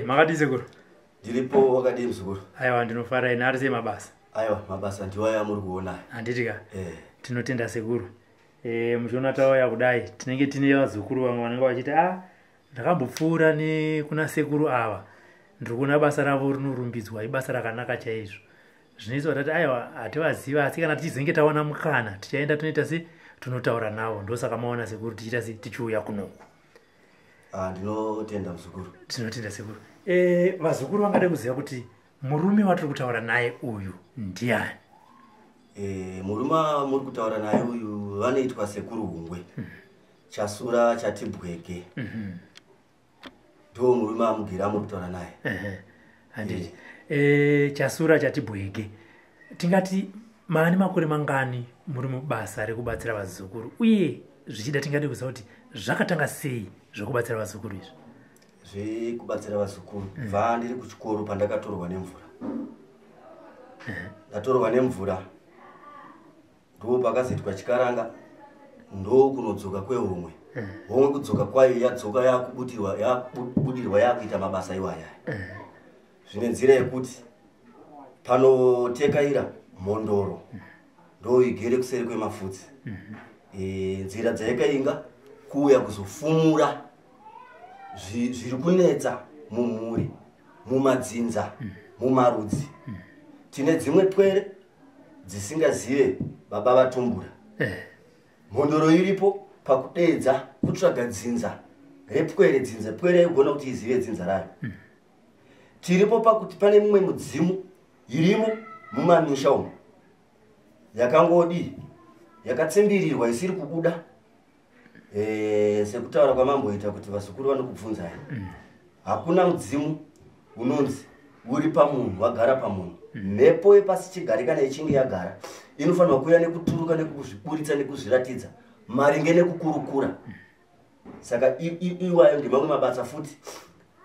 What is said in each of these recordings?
Makadii sekuru? Ndiripo, wakadii muzukuru? Aiwa, ndinofara ine. Ari sei mabasa? Aiwa, mabasa ndiwo amuri kuona. Handiti ka? Tinotenda sekuru. Muchiona tauya kudai, tinenge tine vazukuru vamwe vanenge vachiti, a ndakambopfuura nekuna sekuru ava, ndiri kuona basa ravo rinorumbidzwa, ibasa rakanaka chaizvo. Zvinoitwa tati aiwa, hativaziva, asi kana tichizenge tawana mukana tichaenda tonoita se tinotaura navo. Ndosaka maona sekuru tichiita se tichiuya kunoku. Ah, ndinotenda muzukuru. Tinotenda sekuru. Vazukuru vangade kuziva kuti murume watiri kutaura naye uyu ndiani? Murume muri kutaura naye uyu vanoitwa Sekuru Hungwe Chasura Chatibwege. Ndo murume amugere amuri kutaura naye. Handiti. Chasura Chatibwege, tingati maani makore mangani muri mubasa rekubatsira vazukuru? Uye zvichida tingade kuziva kuti zvakatanga sei zvekubatsira vazukuru izvi? Zvekubatsira vazukuru, bva ndiri kuchikoro pandakatorwa nemvura. Ndatorwa nemvura, ndo pakazoitwa chikaranga, ndo kunodzoka kwehomwe. Homwe kudzoka kwayo, yadzoka yakubudirwa, yakubudirwa, yakuita mabasa iwaya. Zvine nzira yekuti panotekaira mhondoro ndo igere kuseri kwemafudzi. Nzira dzayakainga kuuya kuzofumura zviri kunetsa mumhuri, mumadzinza, mumarudzi. Tine dzimwe pwere dzisingazive baba vatumbura. Mhondoro iripo pakudeedza kutsvaga dzinza repwere, dzinza pwere igona kuti izive dzinza rayo. Tiripo pakuti pane mumwe mudzimu irimo mumamisha umu yakangodi yakatsimbirirwa, isiri kubuda. Sekutaura kwamamboita kuti vazukuru vanokubvunzai, hakuna mudzimu unonzi uri pamunhu wagara pamunhu. Mhepo yepasi chigare kana ichinge yagara inofanirwa kuuya nekuturuka, nekuzviburitsa, nekuzviratidza maringe nekukurukura. Saka iwayo ndemamwe mabasa futi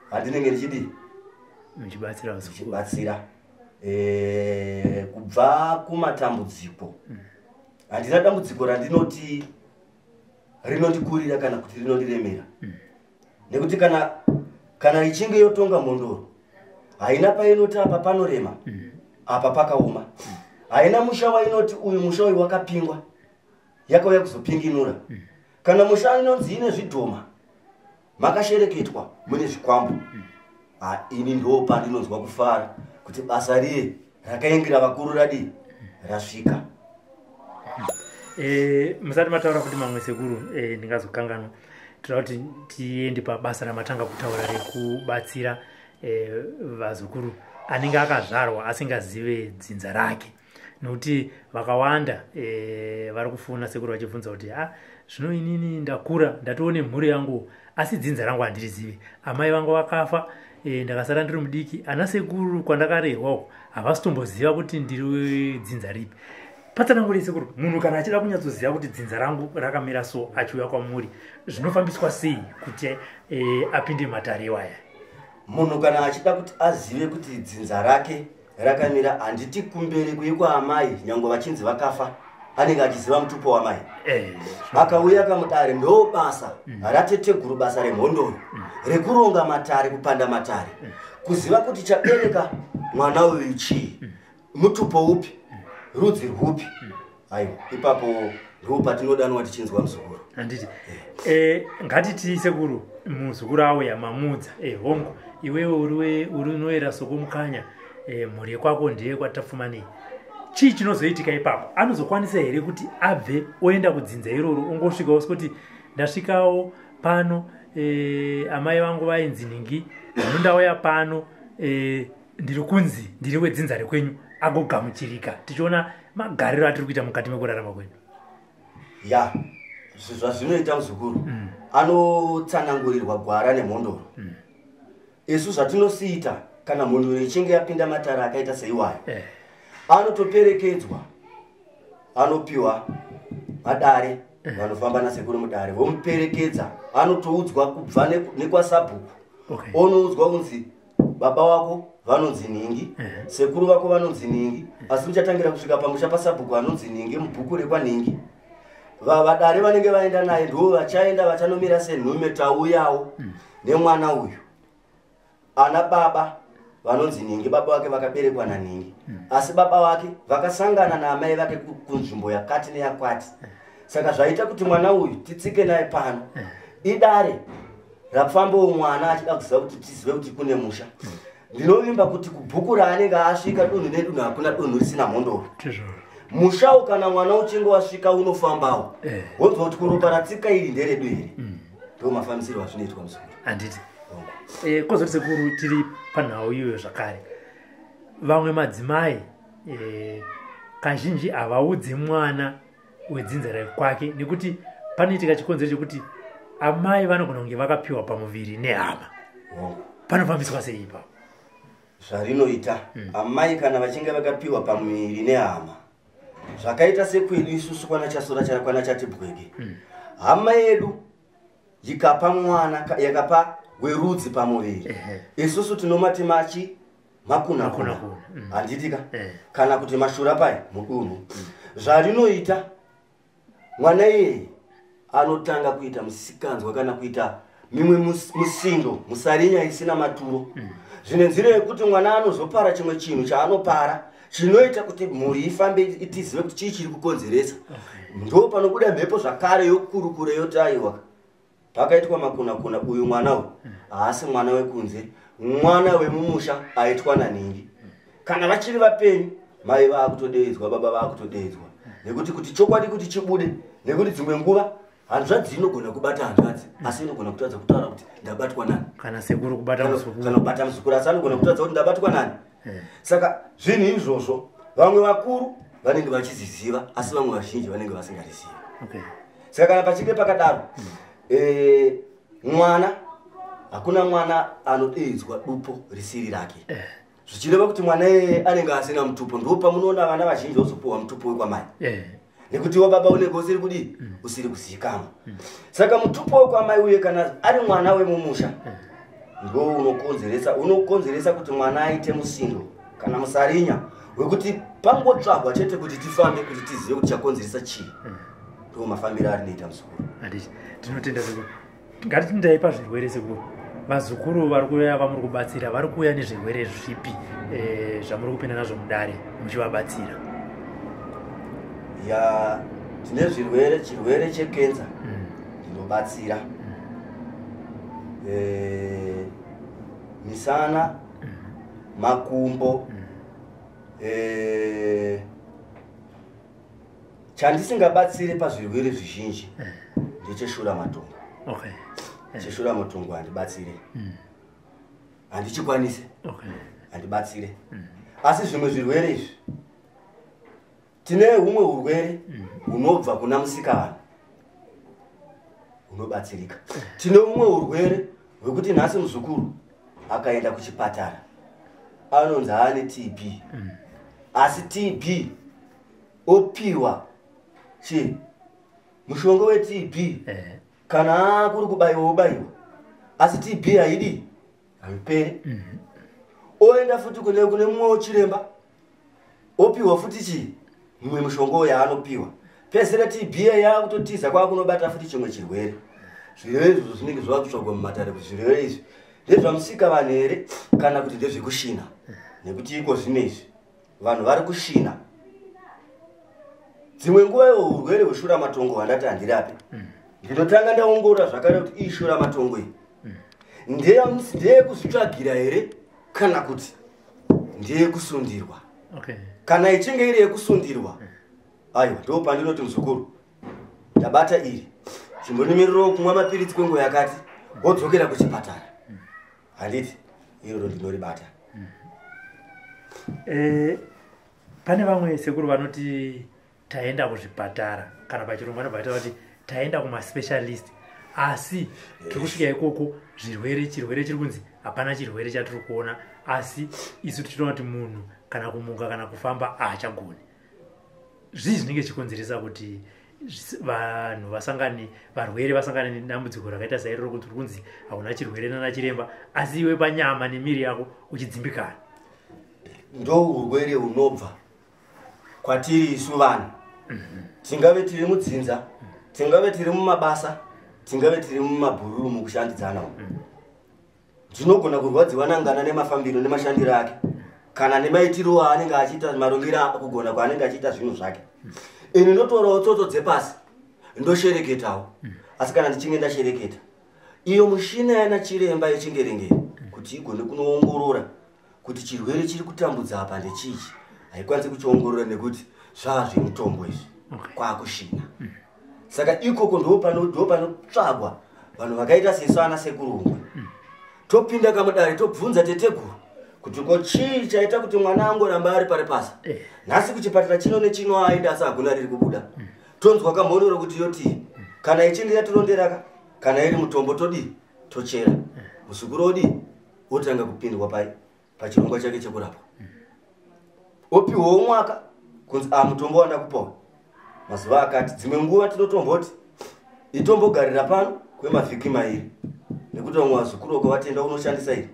handinenge ndichidii. Muchibatsira vazukuru. Ndichibatsira kubva kumatambudziko. Handina dambudziko randinoti rinondikurira kana kuti rinondiremera, nekuti kana ichinge yotonga mhondoro haina painoti apa panorema, apa pakaoma. Haina musha wainoti uyu musha uyu wakapingwa, yakauya kuzopinginura. Kana musha inonzi ine zvidhoma, makashereketwa, mune zvikwambo. Ah, ini ndo pandinonzwa kufara kuti basa riye rakaingira vakuru radii rasvika. Musati mataura kuti mamwe sekuru, ndingazokanganwa. Toda kuti tiende pabasa ramatanga kutaura rekubatsira vazukuru anenge akazvarwa asingazive dzinza rake, nokuti vakawanda vari kufuna sekuru vachibvunza kuti, a zvino inini ndakura, ndatoone mhuri yangu, asi dzinza rangu handirizivi. Amai vangu vakafa, ndakasara ndiri mudiki. Ana sekuru kwandakarerwa uko havasi kuti ndiri dzinza ripi. Patsananguri sekuru, munhu kana achida kunyatsoziva kuti dzinza rangu rakamira so, achiuya kwamuri, zvinofambiswa sei kuti apinde matare iwaya? Munhu kana achida kuti azive kuti dzinza rake rakamira, handiti kumberi kuyi kwaamai, nyange vachinzi vakafa, anenge achiziva mutupo wamai. Akauya kamudare, ndo basa rateteguru, basa remhondoro rekuronga matare, kupanda matare, kuziva kuti chabereka mwana uyu chii, mutupo upi, rudzi rwupi. Aiwa, ipapo ndo patinodanwa tichinzwa muzukuru. Handiti. Ngatiti sekuru, muzukuru auya, mamudza, hongu, iwewe uri unoera Soko Mukanya, mhuri yekwako ndiye kwaTapfumanei. Chii chinozoitika ipapo? Anozokwanisa here kuti abve oenda kudzinza iroro, ongosvikawo kuti ndasvikawo pano, amai vangu vainzi ningi, zvino ndauya pano, ndiri kunzi ndiri wedzinza rekwenyu, agogamuchirika, tichiona magariro atiri kuita mukati mekurarama kwedu? Ya, zvazvinoita muzukuru, anotsanangurirwa gwara nemhondoro. Isu zvatinosiita, kana mhondoro ichinge yapinda matare akaita seiwayo, anotoperekedzwa, anopiwa madare, vanofamba nasekuru mudare vomuperekedza. Anotoudzwa kubva nekwasabhuku. Onoudzwa kunzi baba wako vanonzi ningi, sekuru vako vanonzi ningi, asi muchatangira kusvika pamusha pasabhuku anonzi ningi mubhuku rekwaningi. Vadare vanenge vaenda naye ndo vachaenda vachanomira senhume, tauyawo nemwana uyu. Ana baba vanonzi ningi, baba vake vakaberekwa naningi, asi baba vake vakasangana naamai vake kunzvimbo yakati neyakwati. Saka zvaita kuti mwana uyu titsike naye pano idare rafambawo mwana achida kuziva kuti tizive kuti kune musha. Ndinovimba kuti kubhuku raanenge asvika dunhu nedunhu hakuna dunhu risina mhondoro. Mushawo kana mwana uchinge wasvika unofambawo, wonzwa kuti kuropa ratsika iri nderedu here. Ndo mafambisiro azvinoitwa, muzukuru. Handiti. Kozoti sekuru, tiri panhau iyoyo zvakare, vamwe madzimai kazhinji havaudzi mwana wedzinza rekwake nekuti panoitika chikonzero chekuti amai vanogona kunge vakapiwa pamuviri nehama. Panofambiswa sei ipapo? Zvarinoita, amai kana vachinge vakapiwa pamuviri nehama, zvakaita sekwedu isusu kwana Chasora, kwana Chatibwege, hama yedu ikapa mwana, yakapa werudzi pamuviri, isusu tinomati machi makunakuna. Makunakuna. Handitika? Kana kuti mashura pai mudunhu. Zvarinoita, mwana iyeye anotanga kuita musikanzwa kana kuita mimwe musindo, musarinya isina maturo. Zvine nzira yekuti mwana anozopara chimwe chinhu chaanopara chinoita kuti mhuri ifambe itizive kuti chii chiri kukonzeresa. Ndo panobuda mhepo zvakare yokurukure yoti aiwa, pakaitwa makunakuna, uyu mwana uyu haasi mwana wekunze, mwana wemumusha aitwa naningi. Kana vachiri vapenyu, mai vaakutodeidzwa, baba vaakutodeidzwa, nekuti kuti chokwadi kuti chibude, nekuti dzimwe nguva hanzvadzi inogona kubata hanzvadzi, asi inogona kutadza kutaura kuti ndabatwa nani. Kana sekuru kubata muzukuru. Kana kubata muzukuru, asi anogona kutadza kuti ndabatwa nani. Saka zvinhu izvozvo vamwe vakuru vanenge vachiziziva, asi vamwe vazhinji vanenge vasingarizivi. Saka kana pachinge pakadaro, mwana, hakuna mwana anodeidzwa dupo risiri rake, zvichireva kuti mwana iyeye anenge asina mutupo. Ndo pamunoona vana vazhinji vozopiwa mutupo wekwamai, nekuti wababa unenge usiri kudii, usiri kuzivikanwa. Saka mutupo wekwamai uye kana ari mwana wemumusha, ndo unokonzeresa kuti mwana aite musindo kana musarinya wekuti pangotsvagwa chete kuti tifambe kuti tizive kuti chakonzeresa chii. Ndo mafambiro arinoita, muzukuru. Handiti. Tinotenda, sekuru. Ngatitindai pazvirwere, sekuru. Vazukuru vari kuuya vamuri kubatsira vari kuuya nezvirwere zvipi zvamuri kupinda nazvo mudare muchivabatsira? Ya, tine zvirwere, chirwere chekenza ndinobatsira, misana, makumbo. Chandisingabatsiri pazvirwere zvizhinji ndecheshura matongo. Cheshura matongo handibatsire, handichikwanise, handibatsire. Asi zvimwe zvirwere izvi, tine humwe urwere hunobva kuna musikavanhu hunobatsirika. Tine humwe urwere hwekuti nhasi muzukuru akaenda kuchipatara anonzi aane TB, asi TB opiwa chi mushonga weTB, kana kuri kubayiwa obayiwa, asi TB haidi, haiperi. Oenda futi kune mumwewo chiremba, opiwa futi chii, mumwe mushonga yaanopiwa. Pesere TB yakutotiza kwakunobata futi chimwe chirwere. Zvirwere izvozvo zvinenge zvava kutsvagwa mumatare kuti zvirwere izvi ndezvamusika vanhu here kana kuti ndezvekushina, nekuti iko zvino izvi vanhu vari kushina. Dzimwe nguva iwo urwere hweshura matongo hwandati handirapi, ndinotanga ndaongorora zvakare kuti iyi shura matongo iyi ndeyekuzvitsvagira here kana kuti ndeyekusundirwa. Kana ichinge iri yekusundirwa, aiwa, ndo pandinoti muzukuru, ndabata iri, chimbonimirirawo kumwa mapiritsi kwenguva yakati, wodzokera kuchipatara. Handiti iroro ndinoribata. Pane vamwe sekuru vanoti taenda kuzvipatara, kana pachirungu vanobva vaita kuti taenda kumaspecialist, asi tiri kusvika ikoko zvirwere, chirwere chiri kunzi hapana chirwere chatiri kuona, asi isu tichitoona kuti munhu kana kumuka kana kufamba haachagoni. Zvii zvinenge chikonzeresa kuti vanhu vasangane, varwere vasangane nedambudziko rakaita sairoro, kuti uri kunzi hauna chirwere nana chiremba, asi iwe panyama nemiri yako uchidzimbikana? Ndo urwere hunobva kwatiri isu vanhu, tingave tiri mudzinza, tingave tiri mumabasa, tingave tiri mumabhururu mukushandidzana umu. Ndinogona kurwadziwa nangana nemafambiro nemashandiro ake kana nemaitiro aanenge achiita, marongero kugona kwaanenge achiita zvinhu zvake. Ini ndotorawo tsotso dzepasi, ndoshereketawo. Asi kana ndichinge ndashereketa, iyo mushina yana chiremba yechingerengere kuti igone kunoongorora kuti chirwere chiri kutambudza apa ndechichi, haikwanisi kuchiongorora nekuti zvava zvemutombo izvi. Kwakushina. Saka ikoko ndopanotsvagwa vanhu vakaita sesu ana sekurungwe. Topinda kamudare, tobvunza teteguru kuti ko chii chaita kuti mwana angoramba ari pari pasi? Nhasi kuchipatara chino nechino aenda, asi hakuna riri kubuda. Tonzwa kamhondoro kuti yotii kana ichinge yatironderaka, kana iri mutombo todii? Tochera. Muzukuru odii? Otanga kupindwa pai pachirongwa chake chekurapwa, opiwawo mwaka kunzi a mutombo wandakupawo mazuva akati. Dzimwe nguva tinotomboti itombogarira pano kwemavhiki 2, nekuti vamwe vazukuru ukavatenda unoshandisa iri,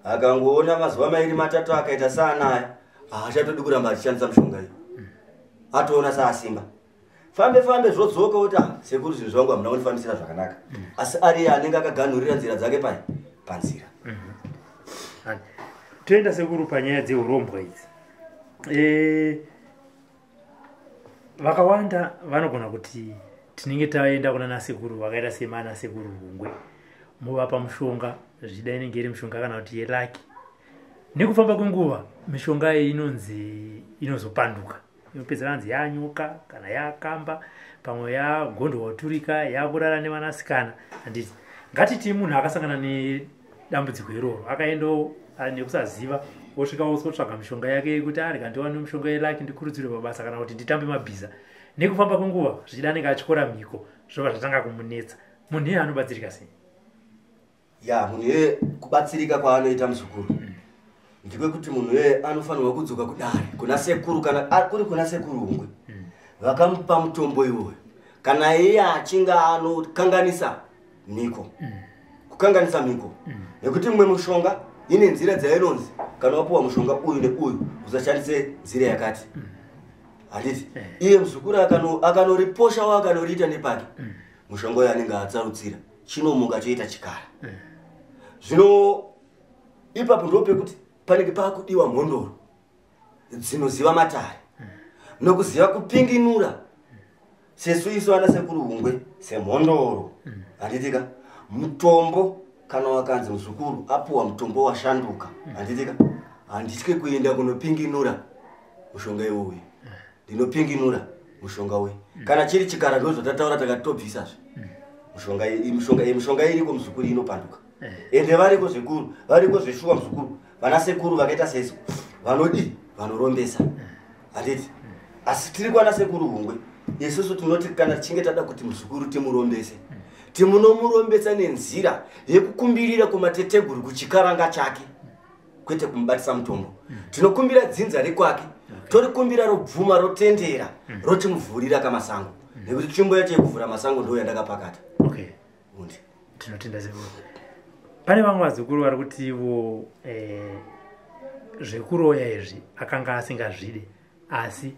akangoona mazuva 2 3 akaita saanaya, haachatodi kuramba achishandisa mishonga iyi, atoona saasimba. Fambe fambe zvodzoka kuti, "Ah, sekuru, zvinhu zvangu hamuna kundifambisira zvakanaka." Asi ariye anenge akaganhurira nzira dzake pai panzira. Toenda sekuru panyaya dzeurombwa idzi. Vakawanda vanogona kuti tinenge taenda kuna nasekuru vakaita semana sekuru Hungwe, movapa mushonga, zvichida inenge iri mishonga kana kuti yelucky. Nekufamba kwenguva mishonga iyi inonzi inozopanduka, inopedzera hanzi yanyoka kana yakamba, pamwe yagondwa turika, yakurara nevanasikana, handiti? Ngatiti munhu akasangana nedambudziko iroro, akaendawo nekusaziva, osvika otsvaga mishonga yake yekuti arega ndiwane mishonga yelucky, ndikurudzirwe mabasa kana kuti nditambe mabhiza. Nekufamba kwenguva zvichida anenge atyora mhiko, zvobva zvatanga kumunetsa. Munhu iye anobatsirika sei? Ya, munhu iye kubatsirika kwaanoita muzukuru ndekwekuti munhu iye anofanirwa kudzoka kudare kuna sekuru, kana kuri kuna sekuru Hungwe vakamupa mutombo iwoyo. Kana iye achinge anokanganisa mhiko, kukanganisa mhiko, nekuti mumwe mushonga ine nzira dzainonzi kana wapiwa mushonga uyu neuyu usashandise nzira yakati, handiti? Iye muzukuru akanoriposhawo, akanoriita nepake, mushonga uyu anenge atsarutsira, chinomuka choita chikara. Zvino ipapo ndo pekuti panenge paakudiwa mhondoro dzinoziva matare nokuziva kupinginura. Sesu isu ana sekuru Hungwe semhondoro, handitika? Mutombo kana wakanzi muzukuru apuwa mutombo washanduka, handitika? Handitye kuenda kunopinginura mushonga iwoyu. Ndinopinginura mushonga uyu. Kana chiri chikara, ndo zvatataura, takati tobvisazve mushonga iyi. Mishonga iriko muzukuru, inopanduka. Ende variko zvikuru, variko zveshuwa muzukuru, vana sekuru vakaita sesu vanodi vanorombesa, handiti? Asi tiri kwana sekuru Hungwe isusu tinoti kana tichinge tada kuti muzukuru timurombese, timunomurombesa nenzira yekukumbirira kumateteguru kuchikaranga chake, kwete kumubatisa mutombo. Tinokumbira dzinza rekwake, torikumbira, robvuma, rotendera, rotimuvhurira kamasango, nekuti tsvimbo yacho yekuvhura masango ndo yandakapakata. Undi. Tinotenda sekuru. Pane vamwe vazukuru vari kuti ivo zvekuroya izvi akanga asingazvide, asi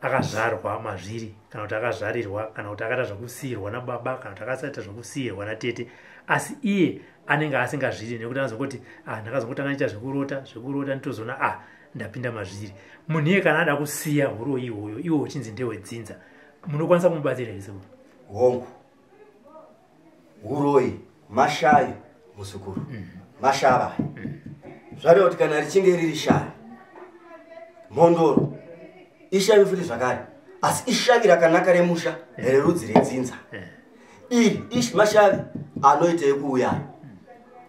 akazvarwa mazviri, kana kuti akazvarirwa, kana kuti akaita zvokusiyirwa nababa, kana kuti akasaita zvokusiyirwa natete, asi iye anenge asingazvidi, nekuti anozongoti, "Ah, ndakazongotanga ndiita zvekurota zvekurota, nditozoona, ah, ndapinda mazviri." Munhu iye kana ada kusiya uroyi ihwoyo, iwo uchinzi ndewedzinza, munokwanisa kumubatsira here sekuru? Hongu, uroyi mashavi muzukuru, mashava. Zvareva kuti kana richinge riri shavi, mhondoro ishavi futi zvakare, asi ishavi rakanaka remusha rerudzi redzinza. Iri mashavi anoita ekuuya,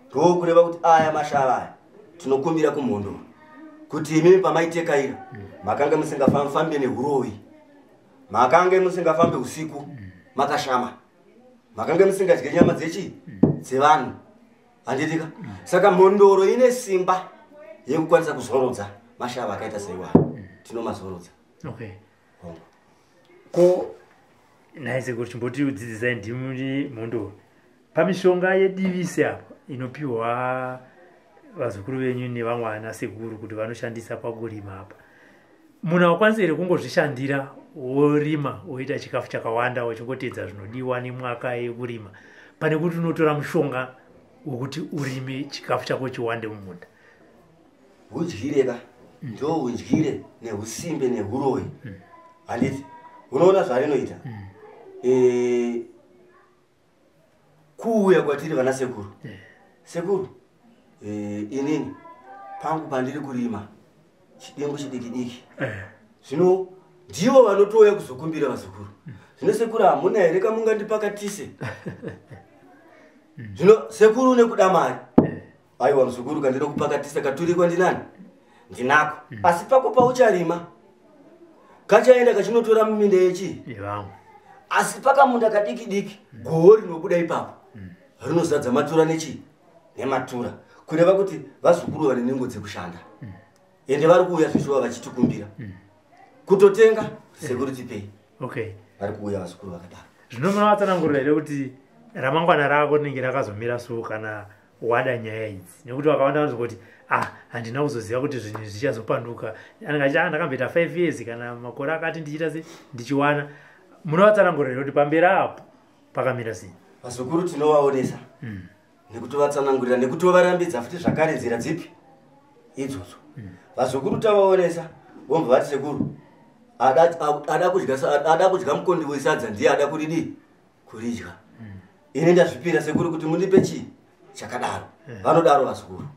ndokureva kuti aya mashava aya tinokumbira kumhondoro kuti imimi pamaitekaira makange musingafambe neuroyi, makange musingafambe usiku makashama, makange musingadye nyama dzechi dzevanhu, handitika? Saka mhondoro ine simba yekukwanisa kuzorodza mashava akaita seiwayo, tinomazorodza. Hongu. Ko nhai sekuru, chimbotidzidzisai, ndimi mhondoro, pamishonga yedivisi apo inopiwa vazukuru venyu nevamwe vana sekuru kuti vanoshandisa pakurima apa, munhu akwanisi here kungozvishandira, worima, woita chikafu chakawanda, uchingotedza zvinodiwa nemwaka yekurima, pane kuti unotora mushonga? wekuti urime chikafu chako chiwande mumunda? Hudyire ka, ndo hundyire nehusimbe nehuroyi. Handiti unoona zvarinoita? Kuuya kwatiri vana sekuru, sekuru, inini pangu pandiri kurima chidimbu chidiki diki. Zvino ndivo vanotouya kuzokumbira vazukuru. Zvino sekuru, hamuna here kamungandipakatise? Zvino sekuru nekuda mari, aiwa muzukuru, kandinokupakatisa katurikwa ndinani ndinako, asi pako paucharima kachaenda kachinotora muminda yechi yevamwe. Asi pakamunda kadiki diki, goho rinobuda ipapo rinozadza matura nechi nematura. Kureva kuti vazukuru vane nhengo dzekushanda, ende vari kuuya zvishuwa vachitikumbira kutotenga, sekuru tipei. Vari kuuya vazukuru vakadaro. Zvino munovatsanangurira here kuti ramangwana rako rinenge rakazomira so kana wada nyaya idzi? Nekuti vakawanda vanozwa kuti, ah, handina kuzoziva kuti zvinhu zvichazopanduka. Anenge achiti, ah, ndakamboita 5 years kana makore akati ndichiita se ndichiwana. Munovatsanangurira here kuti pamberi apo pakamira sei? Vazukuru tinovaonesa nekutovatsanangurira, nekutovarambidza futi zvakare nzira dzipi idzodzo. Vazukuru tavaonesa, vobva vati, sekuru, ada kudya mukondi wesadza ndiye ada kuridii kuridya. Ini ndazvipira sekuru kuti mundipe chii chakadaro. Vanodaro vazukuru.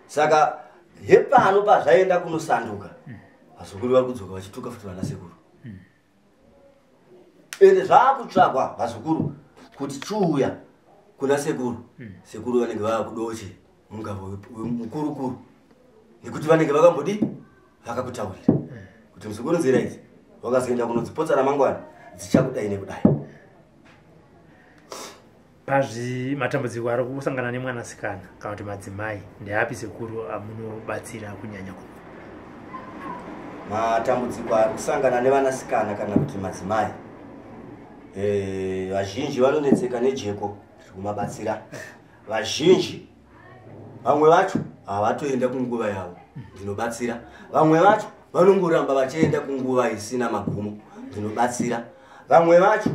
Saka hepano pazvaenda kunosanduka, vazukuru vari kudzoka vachituka futi vana sekuru. Ende zvaakutsvagwa vazukuru kuti chiuya kuna sekuru. Sekuru vanenge vava kudochi mungavo mukurukuru, nekuti vanenge vakambodi vakakutaurira kuti muzukuru, nzira idzi wakazoenda kunodzipotsa ramangwana dzichakudai nekudai. Pazvi matambudziko ari kusangana nemwanasikana kana kuti madzimai ndeapi, sekuru, amunobatsira kunyanya kuno? Matambudziko ari kusangana nevanasikana kana kuti madzimai, vazhinji vanonetseka nejeko, tiri kumabatsira vazhinji. Vamwe vacho havatoenda kunguva yavo, ndinobatsira. Vamwe vacho vanongoramba vachienda kunguva isina magumo, ndinobatsira. Vamwe vacho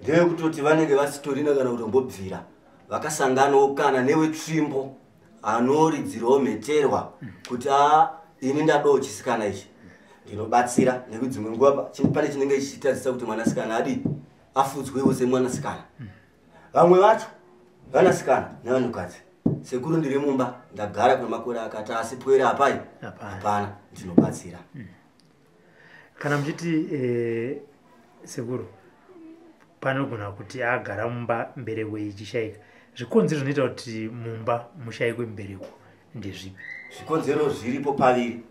ndevekutoti vanenge vasitorina kana kutombobvira vakasanganawo kana newetsvimbo anoridzirawo mheterwa kuti, a, ini ndadowo chisikana ichi, ndinobatsira. Nekuti dzimwe nguva pane chinenge chichitadzisa kuti mwanasikana adi afudzwewo semwanasikana. Vamwe vacho vanasikana nevanhukadzi, sekuru, ndiri mumba ndagara kwemakore akati, asi pwere hapai. Hapana. Hapana, ndinobatsira. Kana muchiti, sekuru, panogona kuti agara mumba mbereko ichishayika, zvikonzero zvinoita kuti mumba mushayikwe mbereko ndezvipi? Zvikonzero zviripo paviri.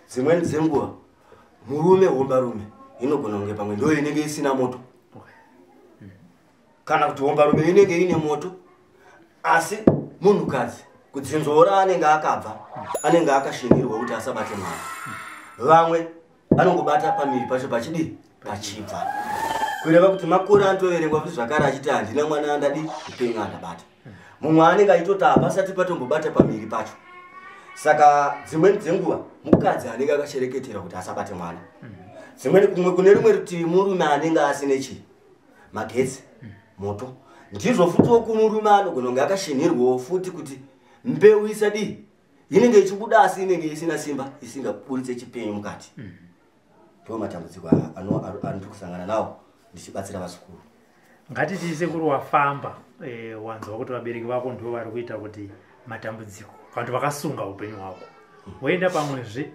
Dzimweni dzenguva murume, hombarume inogona kunge pamwe ndo inenge isina moto, kana kuti hombarume inenge ine moto, asi munhukadzi kudzinzwawo raanenge akabva anenge akashinirwa kuti asabate mwana. Vamwe anongobata pamiri pacho pachidii pachibva, kureva kuti makore anotoverengwa futi zvakare achiti handina mwana andadi upenyu andabata. Mumwe anenge achitoti hapasati patombobata pamiri pacho. Saka dzimweni dzenguva mukadzi anenge akashereketera kuti asabate mwana. Dzimweni kumwe kune rimwe rutivi murume anenge asine chii magetsi, moto. Ndizvo futiwo kumurume anogona kunge akashinhirwawo futi kuti mbeu isadii, inenge ichibuda asi inenge isina simba, isingaburitse chipenyu mukati. Ndo matambudziko andiri kusangana nawo ndichibatsira vazukuru. Ngatiti sekuru wafamba, wanzwa kuti vabereki vako ndo vari kuita kuti matambudziko kana kuti vakasunga upenyu hwako. Woenda pamwezve,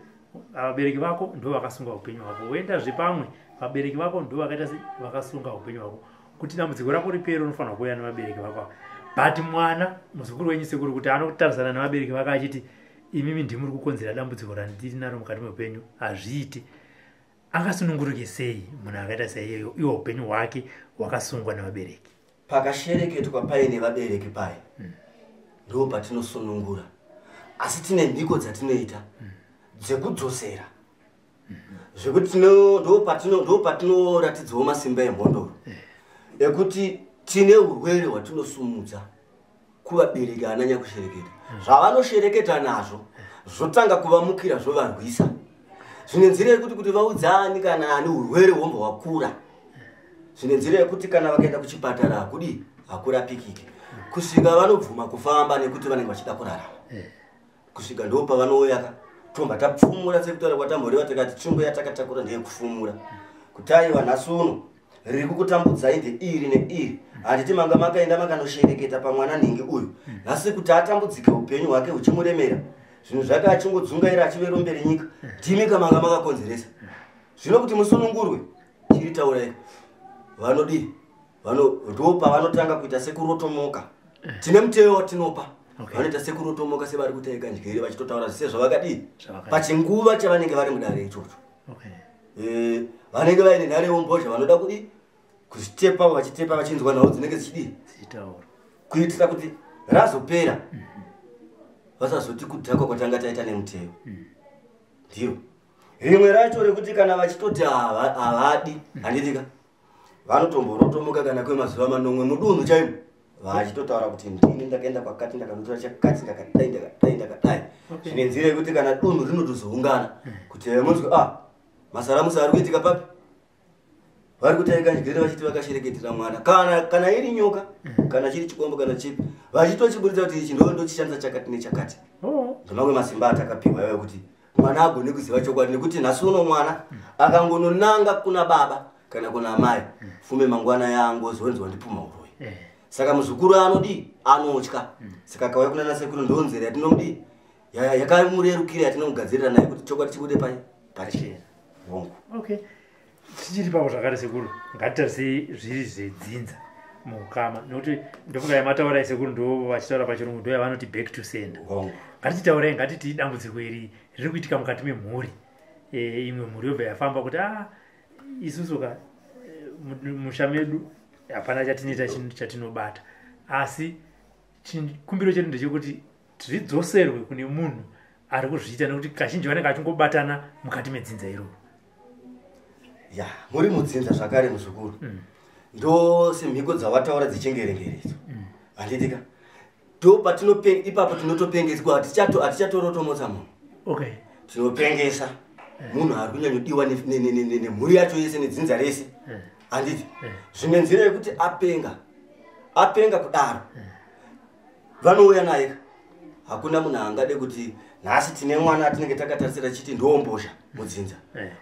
vabereki vako ndo vakasunga upenyu hwako. Woendazve pamwe, vabereki vako ndo vakaita se vakasunga upenyu hwako. Kuti dambudziko rako ripere unofanira kuuya nevabereki vako ava. But mwana muzukuru wenyu, sekuru, kuti anotarisana nevabereki vake achiti, imimi ndimuri kukonzera dambudziko randiri naro mukati meupenyu, hazviiti. Angasununguruke sei munhu akaita saiyeyo, iwo upenyu hwake hwakasungwa nevabereki? Pakashereketwa paine vabereki pai ndo patinosunungura, asi tine mhiko dzatinoita dzekudzosera, zvekuti ndo patinoratidzawo masimba emhondoro ekuti tine urwere hwatinosumudza kuvabereki ananya kushereketa. Zvavanoshereketa nazvo zvotanga kuvamukira, zvovarwisa zvine nzira yekuti kuti vaudzani kana ani urwere hwombva hwakura, zvine nzira yekuti kana vakaenda kuchipatara hakudi hakurapikiki. Kusvika vanobvuma kufamba nekuti vanenge vachida kurarama. Kusvika ndo pavanouya tomba tapfumura, sekutaura kwatamboreva tikati tsvimbo yatakatakura ndeyekufumura. Kuti aiwa, nhasi uno riri kukutambudzai ndeiri neiri. Handiti manga makaenda makanoshereketa pamwana nhingi uyu? Nhasi kuti atambudzike, upenyu hwake huchimuremera, zvinhu zvake achingodzungaira, achiverombere nyika, ndimi kamanga makakonzeresa. Zvino kuti musunungurwe, chiri taurai. Vanodii? Ndo pavanotanga kuita sekurotomoka. Tine muteyo watinopa. Vanoita sekurotomoka, sevari kutaika njere, vachitotaura sezvavakadii pachinguva chavanenge vari mudare ichocho. Vanenge vaine nharewo mbozha, vanoda kudi kuzvitepa, vachitepa, vachinzwa nhau dzinenge dzichidii, kuitira kuti razopera vasazoti kudhakwa kwatanga taita nemuteyo. Ndiro rimwe racho rekuti kana vachitoti havadi, handitika, vanotomborotomoka kana kwemazuva 7 mudunhu chaimo, vachitotaura kuti ndini ndakaenda kwakati, ndakanotora chakati, ndakadai, ndakadai, ndakadai. Zvine nzira yekuti kana dunhu rinotozoungana kuti munzwe, a masaramusi ari kuitika papi, vari kutaika njere vachiti vakashereketera mwana, kana iri nyoka, kana chiri chikombo, kana chipi, vachitochiburitsa kuti ichi ndo ndochishandisa chakati nechakati. Ndemamwe masimba atakapiwa iwayo kuti mwana agone kuziva chokwadi, nekuti nhasi uno mwana akangononanga kuna baba kana kuna amai, fume mangwana yangozonzi wandipuma uroyi. Saka muzukuru anodii? Anotya. Saka akauya kuna nasekuru, ndonzera yatinomudii, yakamurerukira, yatinomugadzirira naye kuti chokwadi chibude pai pachena. Hongu. Okay, tichiri papo zvakare, sekuru, ngatitarisei zviri zvedzinza muukama, nekuti ndofunga yamataurai, sekuru, ndo vachitaura pachirungu ndo yavanoti back to sender. Ngatitaurai, ngatiti dambudziko iri riri kuitika mukati memhuri. Imwe mhuri yobva yafamba kuti a isusu ka musha medu hapana chatinoita, chinhu chatinobata, asi chikumbiro chedu ndechekuti zvidzoserwe kune munhu ari kuzviita, nekuti kazhinji vanenge vachingobatana mukati medzinza iroro. Ya, muri mudzinza zvakare, muzukuru. Ndo semhiko dzawataura dzichingerengeredzo, handitika? Ndo patinope ipapo tinotopengeswa. Hatichatorotomotsa munhu. Tinopengesa munhu ari kunyanyodiwa nemhuri yacho yese nedzinza rese, handiti? Zvimwe nzira yekuti apenga, apenga kudaro, vanouya naye. Hakuna munhu angade kuti nhasi tine mwana atinenge takatarisira chiti ndombozha mudzinza,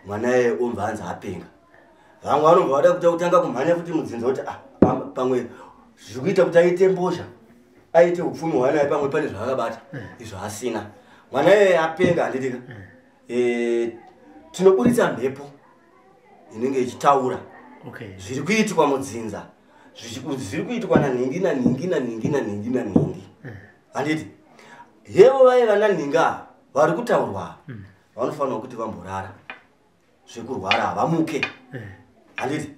mwana iye omva anzi apenga. Vamwe vanobva vada kuta kutanga kumhanya futi mudzinza kuti ah, pamwe zviri kuita kuti aite mbozha, aite upfumi hwanaye, pamwe pane zvaakabata izvo asina. Mwana iyeye apenga, handitika? Tinoburitsa mhepo inenge ichitaura zviri kuitwa mudzinza, zviri kuitwa nanhingi, nanhingi, nanhingi, nanhingi, nanhingi, handiti? Yevo vaye vananhingi ava vari kutaurwa ava vanofanirwa kuti vamborara zvekurwara, havamuke, handiti?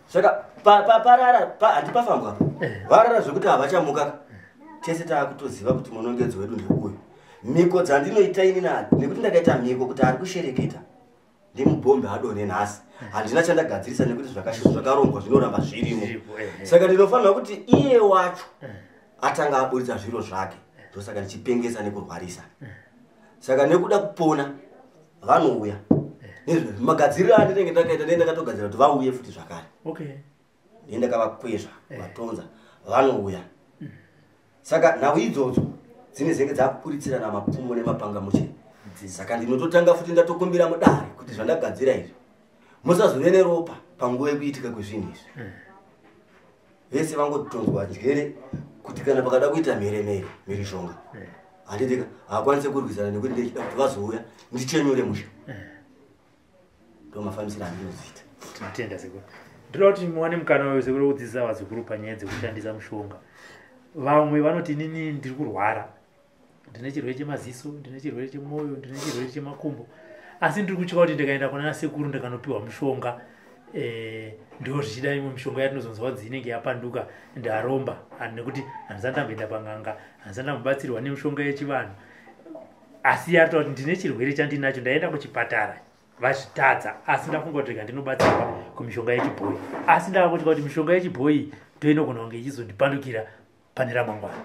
Saka parara handipafambwa, varara zvekuti havachamuka, tese taakutoziva kuti munongedzo wedu ndeuyu. Mhiko dzandinoita ini nekuti ndakaita mhiko kuti ari kushereketa ndimubhombe adonhe nhasi, handina chandagadzirisa, nekuti zvakarongwa zvinoramba zvirimo. Zviripo, eh. Saka ndinofanira kuti iye wacho atanga aburitsa zviro zvake. Ndosaka ndichipengesa nekurwarisa. Saka nekuda kupona vanouya magadziriro andinenge ndakaita, ndee ndakatogadzira kuti vauye futi zvakare. Ndee ndakavakwezva, vatonza, vanouya. Saka nhau idzodzo dzinezenge dzakuburitsirana mapfumo nemapanga muche. Saka ndinototanga futi ndatokumbira mudare kuti zvandagadzira izvi musazove neropa panguva yekuitika kwezvinhu izvi. Vese vangotonzwa njere kuti kana pakada kuita mheremhere, mhirizhonga, handitika, haakwanisi kurwisana, nekuti ndechida kuti vazouya ndichenyure musha. Ndo mafambisiro andinodziita. Tinotenda, sekuru. Ndoda kuti muwane mukana uyu, sekuru, wekudzidzisa vazukuru panyaya dzekushandisa mushonga. Vamwe vanoti, inini ndiri kurwara, ndine chirwere chemaziso, ndine chirwere chemwoyo, ndine chirwere chemakumbo, asi ndiri kutya kuti ndikaenda kuna sekuru ndikanopiwa mushonga, ndo zvichida imwe mishonga yatinozonzwa kunzi inenge yapanduka, ndaromba, nekuti handisati ndamboenda pang'anga, handisati ndambobatsirwa nemishonga yechivanhu. Asi yaritaura kuti ndine chirwere chandinacho, ndaenda kuchipatara vazvitadza, asi ndafunga kuti rega ndinobatsirwa kumishonga yechibhoyi, asi ndakutya kuti mishonga yechibhoyi ndo inogona kunge ichizondipandukira pane ramangwana.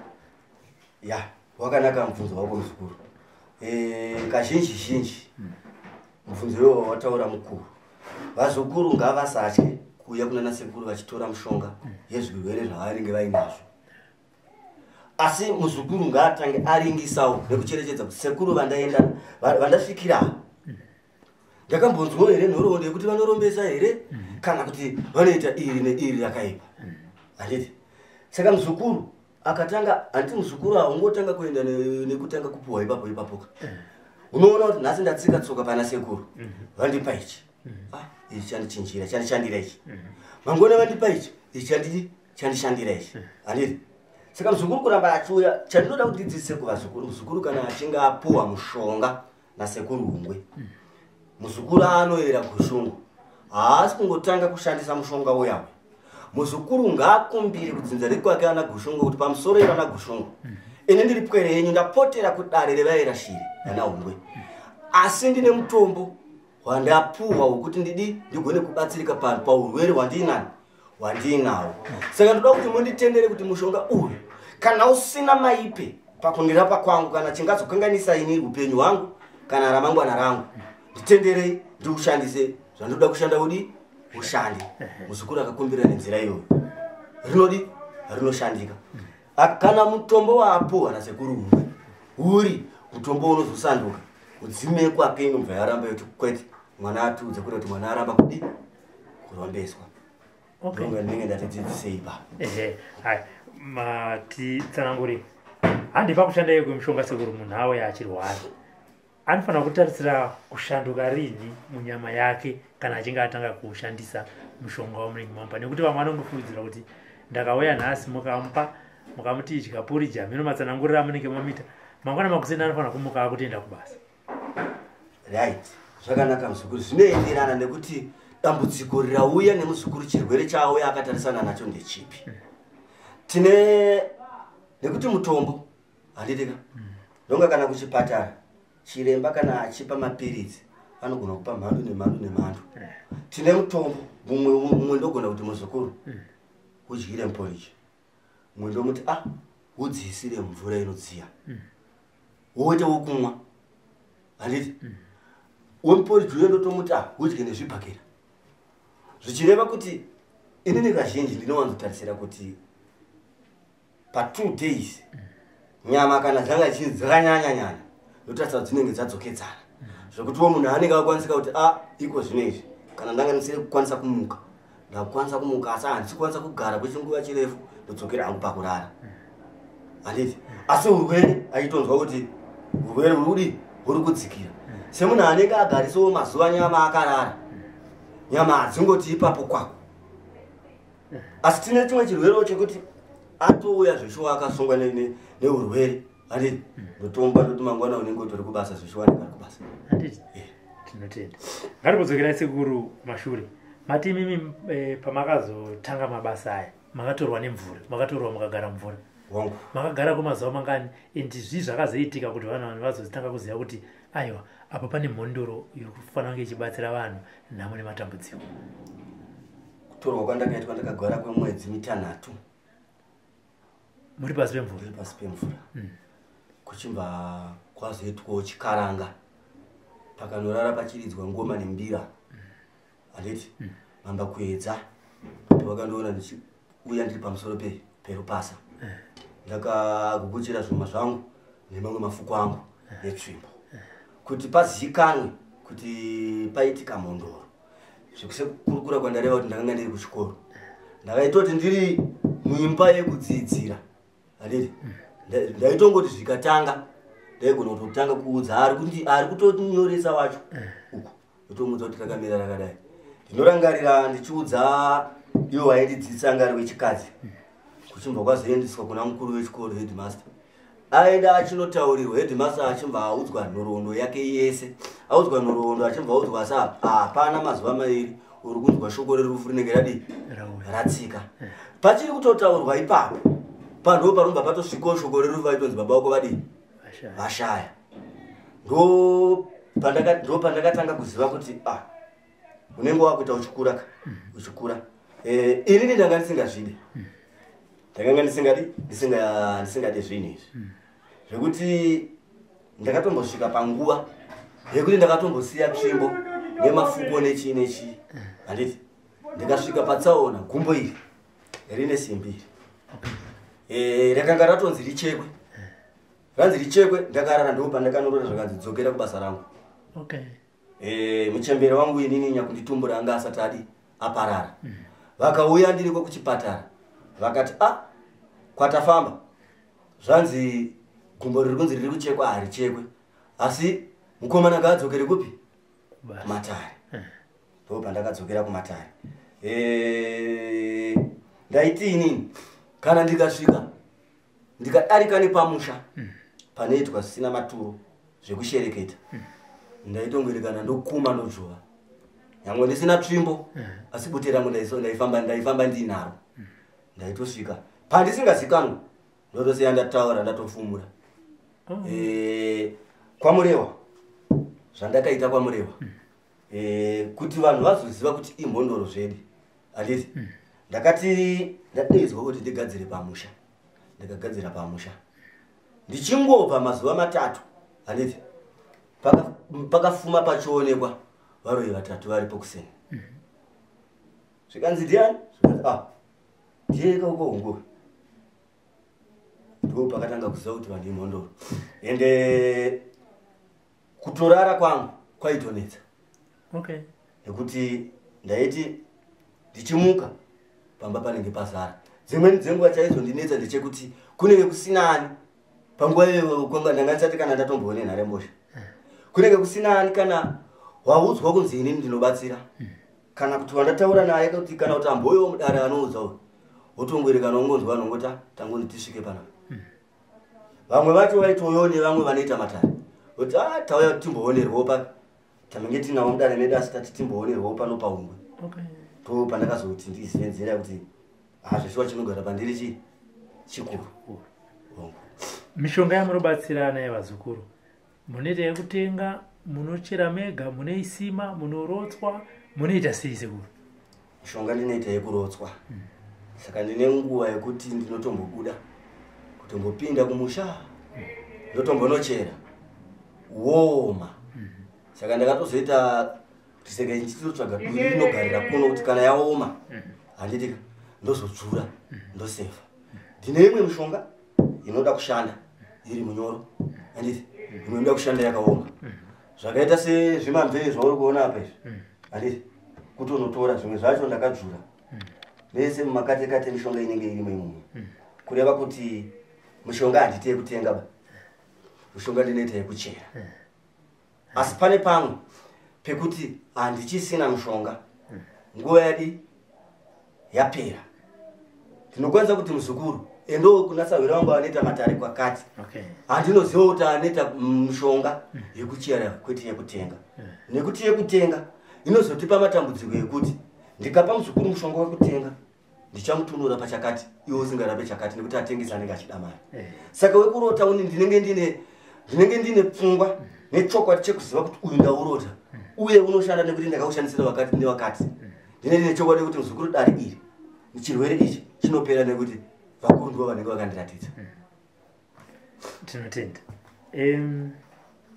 Ya, wakanaka mubvunzo wako, muzukuru. Kazhinji zhinji mubvunzo iwo wataura mukuru. Vazukuru ngavasatye kuuya kuna nasekuru vachitora mushonga yezvirwere zvavanenge vainazvo. Asi muzukuru ngaatange aringisawo nekucherechedza kuti sekuru vandaenda vandasvikira ndakambonzwawo here nhoroondo yekuti vanorombesa here kana kuti vanoita iri neiri rakaipa, handiti? Saka muzukuru akatanga, handiti muzukuru haungotanga kuenda nekutanga kupuhwa ipapo ipapoka. Unoona kuti nhasi ndatsika tsoka pana sekuru, vandipa ichi, ah, ichi chandichinjira, chandishandira ichi. Mangwana vandipa ichi, ichi chandishandira ichi, handiti? Saka muzukuru kuramba achiuya, chandinoda kuti ndidzidzise kuvazukuru, muzukuru kana achinge apuhwa mushonga nasekuru Hungwe, muzukuru anoyera Gushungo, haasi kungotanga kushandisa mushonga uyawe. Muzukuru ngaakumbire kudzinza rekwake ana Gushungo kuti pamusoro ivana Gushungo, ini ndiri pwere yenyu, ndapotera kudare revaera shiri ana Hungwe, asi ndine mutombo wandapuhwa wekuti ndidi ndigone kubatsirika paurwere hwandiinani hwandiinawo. Saka ndoda kuti munditendere kuti mushonga uyu kana usina maipe pakundirapa kwangu kana chingazokanganisa ini upenyu hwangu kana ramangwana rangu, nditenderei ndiushandise zvandoda kushanda udi ushande. Muzukuru akakumbira nenzira iyoyo, rinodi rinoshandika. Kana mutombo waapuhwa nasekuru Hungwe uri mutombo unozosanduka, mudzime kwake inobva yaramba yoti kwete, mwana atiudza kuti mwana aramba kudi kurombeswa. Ndonga ndinenge ndatidzidzisei pa. Ehe, hai, matitsananguri handi pakushanda iyo kwemushonga. Sekuru, munhu auya achirwara anofanira kutarisira kushanduka rini munyama yake kana achinge atanga kushandisa mushonga wamunenge mamupa? Nekuti vamwe vanongofungidzira kuti ndakauya nhasi, mukamupa, mukamuti idya porridge, hameno matsananguriro amunenge mamita, mangwana makuseni anofanira kumuka akutoenda kubasa. Right, zvakanaka muzukuru. Zvinoenderana nekuti dambudziko rirauya nemuzukuru, chirwere chaauya akatarisana nacho ndechipi. Tine nekuti mutombo, handitika? Ndonga kana kuchipatara chiremba kana achipa mapiritsi anogona kupa mhando nemhando nemhando. Tine mutombo mumwe, mumwe ndogona kuti muzukuru udyire muporiji, mumwe ndomuti a udziisire mvura inodziya woita wokumwa, handiti? Wemuporiji uyo ndotomuti a udye nezvibhakera, zvichireva kuti inini kazhinji ndinowanzotarisira kuti pa2 days nyama kana dzanga dzakanyanya-nyanya, ndotarisa kuti dzinenge dzadzokedzana, zvekutiwo munhu anenge akwanisika kuti a iko zvino izvi kana ndanga ndisiri kukwanisa kumuka, ndakukwanisa kumuka, asi handisi kukwanisa kugara kwechinguva chirefu, ndodzokera hangu pakurara, handiti? Asi urwere achitonzwa kuti urwere huri kudi huri kudzikira, semunhu anenge agarisawo mazuva nyama akarara, nyama hadzingoti ipapo kwako. Asi tine chimwe chirwerewo chekuti atouya zveshuwa akasungwa neurwere, handiti? Ndotomba ndoti mangwana unenge utori kubasa, zveshuwa anenge ari kubasa. Handiti? Tinotenda. Ngatibodzokerai sekuru mashure. Mati imimi pamakazotanga mabasa aya makatorwa nemvura, makatorwa mukagara mvura. Wangu. Makagara kwemazuva mangani, and zvii zvakazoitika kuti vanhu vazotanga kuziva kuti aiwa, apa pane mhondoro iri kufanira kunge ichibatsira vanhu nhamo nematambudziko? Kutorwa kwandakaitwa, ndakagara kwemwedzi 6. Muri pasi pemvura? Ndiri pasi pemvura. Kuchibva kwazoitwawo chikaranga, pakanorara pachiridzwa ngoma nembira, handiti? Mamba kuedza vakandiona ndichiuya ndiri pamusoro perupasa, ndakagukuchira zvuma zvangu nemamwe mafuko angu netsvimbo kuti pazikanwe kuti paitika mhondoro. Zvekusekurukura kwandareva kuti ndakanga ndiri kuchikoro, ndakaitoti ndiri muimba yekudzidzira, handiti? Ndaitongoti zvikatanga ndaigona kutotanga kuudza ari kutonyoresa wacho uku, ndotomuudza kuti rakamira rakadai. Ndinorangarira ndichiudza iwo waindidzidzisa, anga ari wechikadzi, kuchimbva kwazoendeswa kuna mukuru wechikoro, headmaster. Aenda achinotaurirwa, headmaster achimbva audzwa nhoroondo yake yese, audzwa nhoroondo, achimbva audzwa sa hapana mazuva 2 uri kunzwa shoko rerufu rinenge radii? Rauya. Ratsika. Pachiri kutotaurwa ipapo panhu parobva patosvikawo shoko rerufu, aitonzi baba vako vadii? Vashaya. Vashaya. Ndo pandakatanga kuziva kuti ah, unenge wakuita uchikura ka, uchikura. Inini ndanga ndisingazvidi, ndakanga ndisingadi ndisingadi zvinhu izvi, zvekuti ndakatombosvika panguva yekuti ndakatombosiya tsvimbo nemafuko nechii nechii, handiti? Ndikasvika patsaona, gumbo iri rine simbi iri. Rakanga ratonzi richekwe, ranzi richekwe, ndakarara, ndo pandakanorora zvakanzi dzokera kubasa rangu. Muchembere wangu inini nyakunditumbura anga asati adi aparara. Vakauya ndiriko kuchipatara, vakati a kwatafamba zvanzi gumbo riri kunzi riri kuchekwa harichekwe, asi mukomana ngaadzokere kupi? Kumatare. Ndo pandakadzokera kumatare. Ndaiti inini kana ndikasvika ndikadarika nepamusha panoitwa zvisina maturo zvekushereketa, ndaitongoerekana ndokuma ndodzvova, nyangwe ndisina tsvimbo, asi bute rangu ndaifamba ndinaro. Ndaitosvika pandisingazikanwa ndotosiya ndataura, ndatofumura. KwaMurewa, zvandakaita kwaMurewa, kuti vanhu vazoziva kuti imhondoro zvedi, handiti? Ndakati ndadaidzwa kuti ndigadzire pamusha, ndikagadzira pamusha. Ndichingobva mazuva 3, handiti, pakafuma pachionekwa varoyi 3 varipo kuseni. Zvikanzi ndiani? Zvikanzi ah, ndiyeka uko Hungwe. Ndo pakatanga kuziva kuti vanhu imhondoro. Ende kutorara kwangu kwaitonetsa. Nekuti ndaiti ndichimuka pamba panenge pazara. Dzimweni dzenguva chaizondinetsa ndechekuti kunenge kusinani panguva iyoyo kwanga ndanga ndisati kana ndatomboone nharembozha. Kunenge kusinani kana waudzwa kunzi inini ndinobatsira, kana kuti wandataura naye kuti kana kuti amboyo mudare anoudza uyu, wotongwerekana ungonzwa vanongoti tangoni tisvike panapa. Vamwe vacho vaitoyo nevamwe vanoita matare kuti ah, tauya kuti timboonerwawo papi, taminge tinawo mudare medu, asi tati timboonerwawo pano paUngwe. To pandakazoti ndizive nzira yekuti hazveshuwa chinogara pandiri chii chikuru. Mishonga yamunobatsira naye vazukuru, munoita yekutenga, munochera mega, munoisima, munorotswa, munoita sei sekuru? Mishonga ndinoita yekurotswa. Saka ndine nguva yekuti ndinotombobuda kutombopinda kumusha, ndotombonochera woma. Saka ndakatozoita kuti saka ndichitotsvaga duri rinogarira kuno kuti kana yaoma, handitika, ndozodzura, ndosefa. Ndine imwe mishonga inoda kushanda iri munyoro, handiti, imwe inoda kushanda yakaoma, zvakaita sezvimamvee zvauri kuona apa izvi, handiti, kutonotora zvimwe zvacho ndakadzvura mese mumakatekate, mishonga inenge irimo imomo. Kureva kuti mishonga handiti yekutenga ba, mishonga ndinoita yekuchera. Asi pane pamwe pekuti handichisina mishonga, nguva yadi yapera, ndinokwanisa kuti muzukuru endowo kuna sahwira wangu anoita matare kwakati. Handinoziva kuti anoita mishonga yekuchera kwete yekutenga, nekuti yekutenga inozotipa matambudziko ekuti ndikapa muzukuru mushonga wekutenga ndichamutunura pachakati, iwe usingarape chakati, nekuti atengesa anenge achida mari. Saka wekurota uni ndinenge ndine pfungwa nechokwadi chekuziva kuti uyu ndaurota uye unoshanda, nekuti ndakaushandisira wakati newakati. Ndine ndine chokwadi kuti muzukuru dare iri chirwere ichi chinopera, nekuti vakuru ndivo vanenge vakandiratidza. Tinotenda.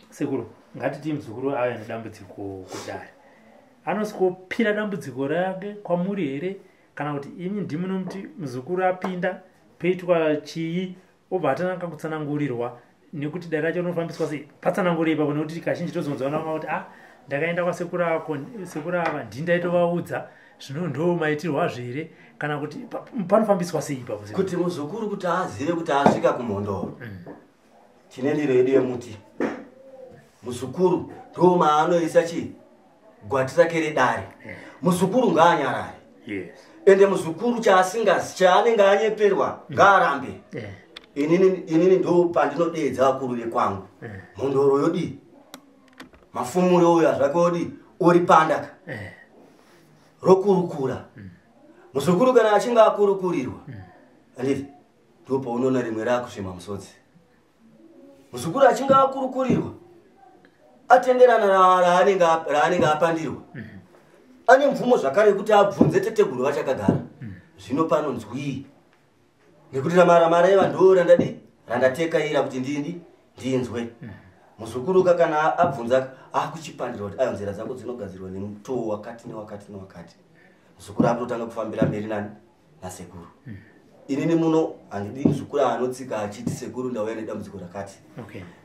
Sekuru, ngatiti muzukuru ave nedambudziko kudare, anosvikopira dambudziko rake kwamuri here, kana kuti imi ndimunomuti muzukuru apinda peitwa chii, obva atananga kutsanangurirwa nekuti dare racho rinofambiswa sei? Patsanangurei ipapo, nekuti kazhinji tozonzwana kuti ah, ndakaenda kwasekuru ako, sekuru ava ndini ndaitovaudza, zvino ndo maitirwazvo here, kana kuti panofambiswa sei ipapo? Kuti muzukuru kuti azive kuti asvika kumhondoro, tine ndiro yedu yemuti, muzukuru ndo maanoisa chi gwati rake redare. Muzukuru ngaanyarare. Ende muzukuru chaasingazi, chaanenge anyeperwa, ngaarambe. Inini ndo pandinodeedza vakuru vekwangu. Mhondoro yodii, mafumuro uyo azvake odi ori pandaka rokurukura. Muzukuru kana achinge akurukurirwa, handiti, ndo paunoona rimwe raakusvima musodzi. Muzukuru achinge akurukurirwa, atenderana raanenge apandirwa, ane mvumo zvakare yekuti abvunze teteguru vachakagara, zvino panonzwii, nekuti ramareva ndo randadi randatekaira kuti ndini ndinzwe. Muzukuru ka kana abvunza akuchipandirwa kuti ayo nzira dzako dzinogadzirwa nemutoo wakati newakati newakati, muzukuru akutotanga kufambira mberi nani nasekuru. Inini muno handidi muzukuru anotsika achiti sekuru ndauya nedambudziko rakati.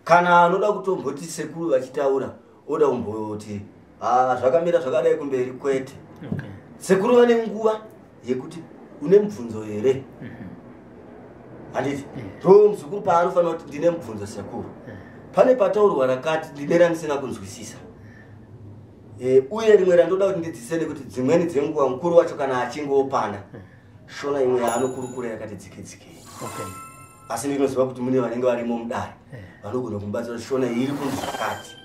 Kana anoda kutomboti sekuru vachitaura oda kumboti zvakamira zvakadai kumberi, kwete. Sekuru vane nguva yekuti une mubvunzo here, handiti? Ndo muzukuru paanofanira kuti ndine mubvunzo sekuru, pane pataurwa rakati ndine randisina kunzwisisa, uye rimwe randoda kuti ndidzise, nekuti dzimweni dzenguva mukuru wacho kana achinge opanda shona imwe yaanokurukura yakati dzike dzikei. Asi ndinoziva kuti mune vanenge varimo mudare vanogona kumubatsira kuti shona iyi iri kunzi zvakati.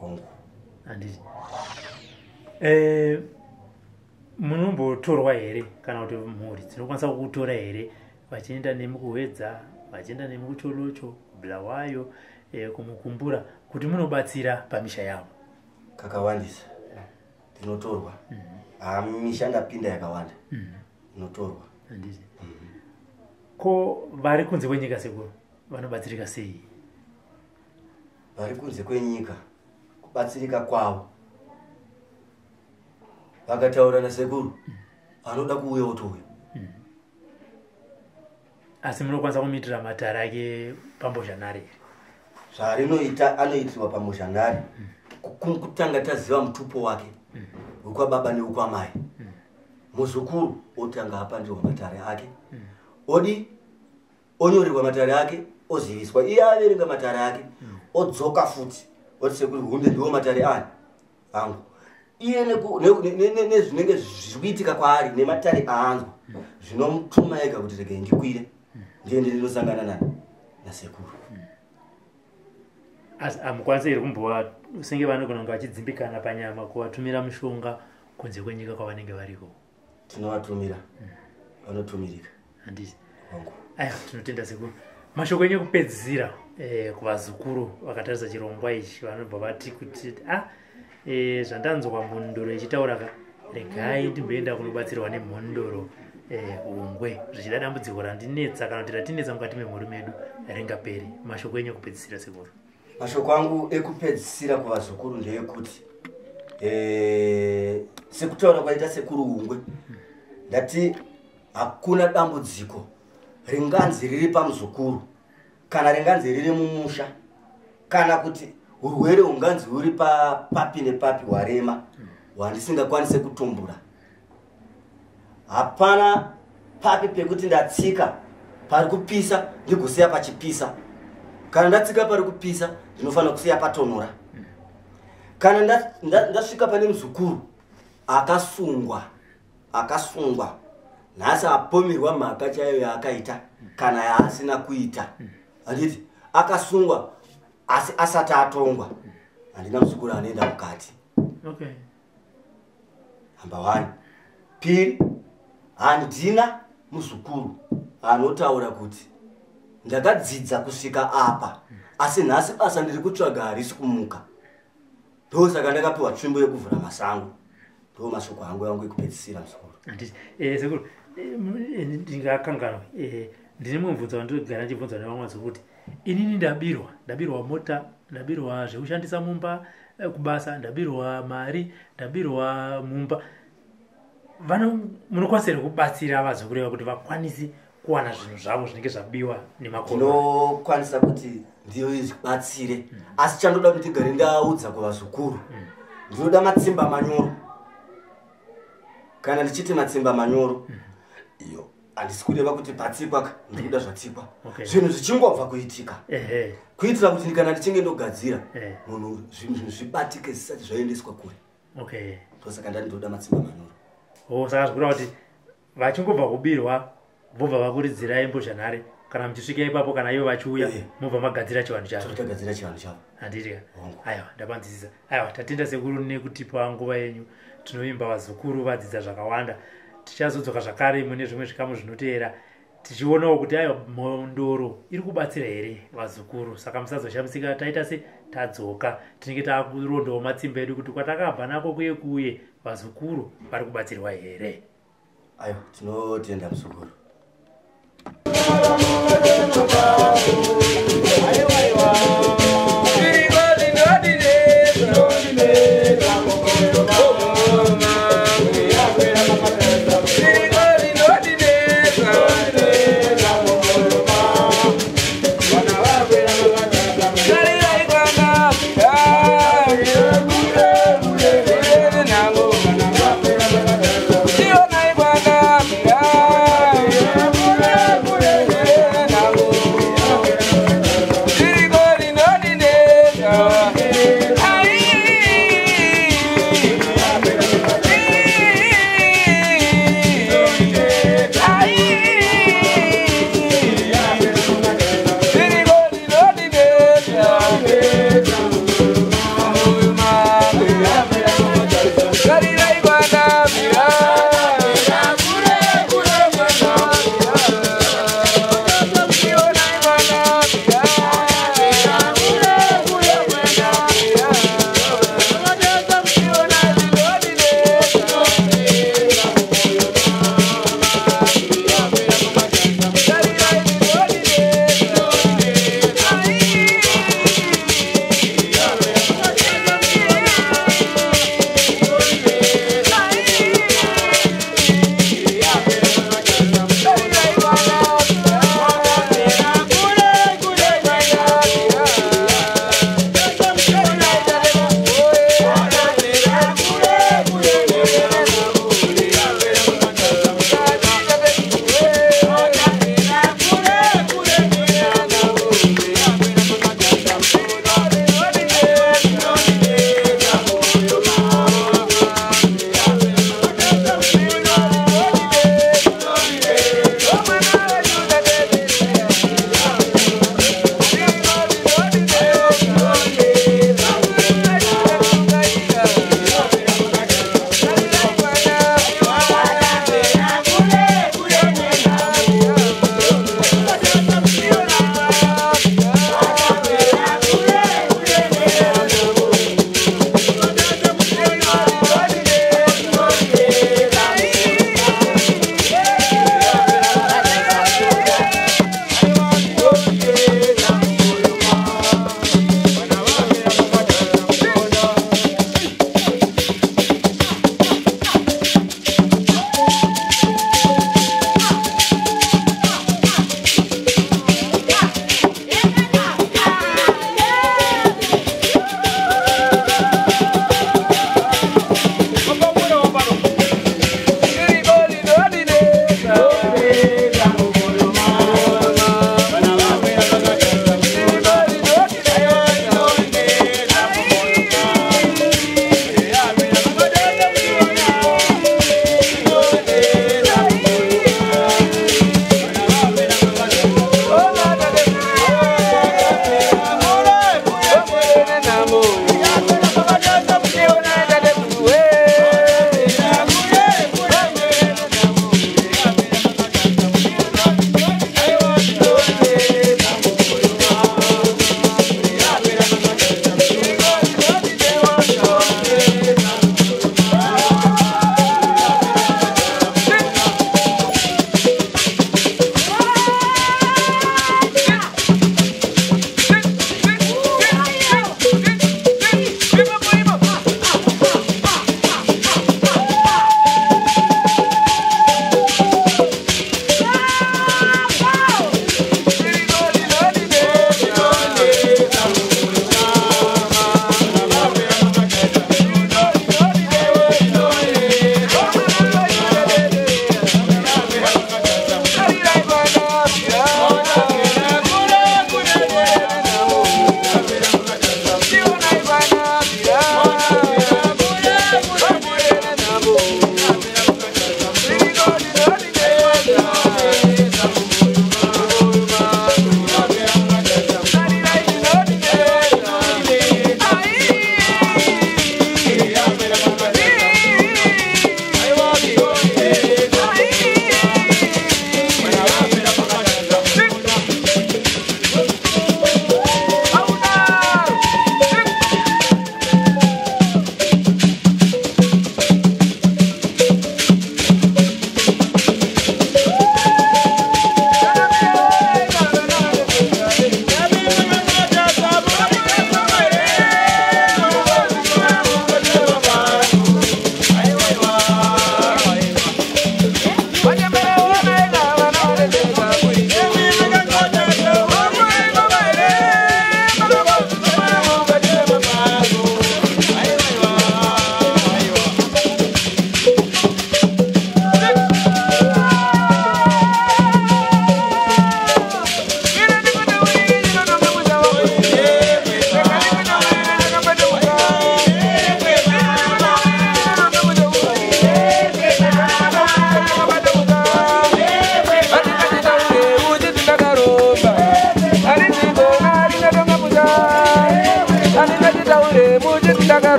Hongu. Handiti munombotorwa here, kana kuti mhuri dzinokwanisa kukutora here vachienda nemi kuHwedza, vachienda nemi kuCholocho, kuBulawayo, kuMukumbura, kuti munobatsira pamisha yavo? Kakawandisa ndinotorwa. Misha ndapinda yakawanda, inotorwa. Handiti ko vari kunze kwenyika sekuru vanobatsirika sei? Vari kunze kwenyika, kubatsirika kwavo, vakataura nasekuru, anoda kuuya otouya. Asi munokwanisa kumuitira matare ake pambozhanare here? Zvarinoita, anoitirwa pambozhanare. Kutanga taziva mutupo wake wekwababa neukwamai, muzukuru otanga apandirwa matare ake, odi onyorerwa matare ake, oziviswa. Iye averenga matare ake, odzoka futi oti sekuru hunde, ndiwo matare ani angu. Iye nezvinenge zviri kuitika kwaari nematare aanzwa, zvinomutuma ega kuti regai ndikwire ndiende ndinosangana nani nasekuru. Asi hamukwanisi here kumbova senge vanogona kunge vachidzimbikana panyama, kuvatumira mushonga kunze kwenyika kwavanenge variko? Tinovatumira, vanotumirika. Handiti? Hongu. Aiwa, tinotenda sekuru. Mashoko enyu ekupedzisira kuvazukuru vakatarisa chirongwa ichi, vanobva vati kuti zvandanzwa mhondoro ichitaura ka, regai ndimboenda kunobatsirwa nemhondoro Hungwe, zvichida dambudziko randinetsa kana kuti ratinetsa mukati memhuri medu ringaperi. Mashoko enyu ekupedzisira sekuru. Mashoko angu ekupedzisira kuvazukuru ndeyekuti sekutaura kwaita sekuru Hungwe, ndati hakuna dambudziko ringanzi riri pamuzukuru kana ringanzi riri mumusha, kana kuti urwere hunganzi huri papi nepapi hwarema hwandisingakwanise kutumbura. Hapana papi pekuti ndatsika pari kupisa ndigosiya pachipisa. Kana ndatsika pari kupisa, ndinofanira kusiya patonhora. Kana ndasvika pane muzukuru akasungwa nhasi, apomerwa mhaka chaiyo yaakaita kana yaasina kuita, handiti? Akasungwa asi asati atongwa, handina muzukuru anoenda mukati. Number one. Piri, handina muzukuru anotaura kuti ndakadzidza kusvika apa, asi nhasi basa ndiri kutsvaga harisi kumuka, ndosaka ndakapiwa tsvimbo yekuvhura masango. Ndo mashoko angu ekupedzisira, muzukuru. Handiti sekuru, ndingakanganwa, ndine mumwe mubvunzo wandinogara ndichibvunzwa nevamwe vazukuru kuti inini ndabirwa mota, ndabirwa zvekushandisa mumba, kubasa ndabirwa mari, ndabirwa mumba. Munokwanisa here kubatsira vazukuru ava kuti vakwanise kuwana zvinhu zvavo zvinenge zvabiwa nemakororo? Ndinokwanisa kuti ndibatsire, asi chandoda kuti ndigare ndaudza kuvazukuru, ndinoda matsimba manyoro. Kana ndichiti matsimba manyoro, iyo handisi kureva kuti patsikwa ka, ndikuda zvatsikwa, zvinhu zvichingobva kuitika, kuitira kuti kana ndichinge ndogadzira munhu, zvinhu zvibatike zvisati zvaendeswa kure. Ndosaka ndati ndoda matsimba manyoro. Oh, saka zvikureva kuti vachingobva kubirwa, vobva vakuridzirai mbozhanhare, kana muchisvika ipapo, kana ivo vachiuya, mobva magadzira chivanhu chavo? Totagadzira chivanhu chavo. Handiti? Hongu. Aiwa, ndapanzwisisa. Aiwa, tatenda sekuru nekutipa nguva yenyu. Tinovimba vazukuru vadzidza zvakawanda. Tichazodzoka zvakare mune zvimwe zvikamu zvinoteera, tichionawo kuti aiwa, mhondoro iri kubatsira here vazukuru. Saka musazoshamisika taita se tadzoka, tinenge taakurondawo matsimba edu kuti kwatakabva nako kuye kuye vazukuru vari kubatsirwa here. Aiwa, tinotenda muzukuru. Tiriko.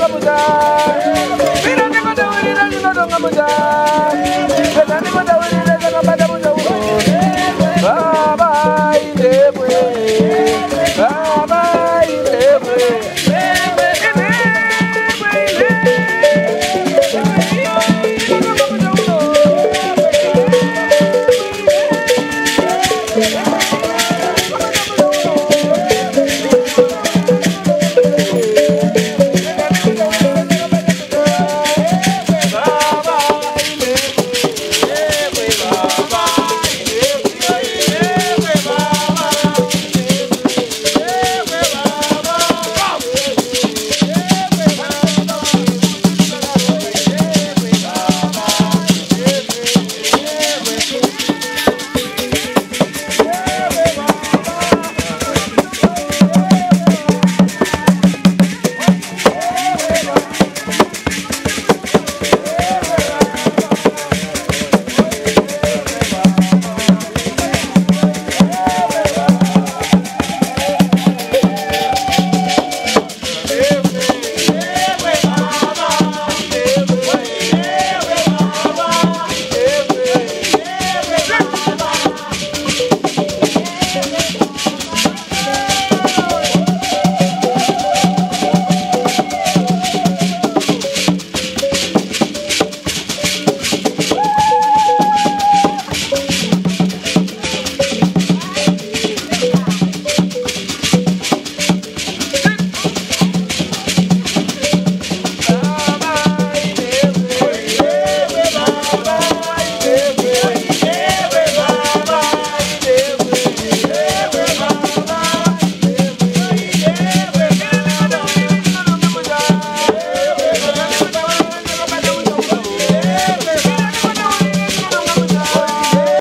Kamuta.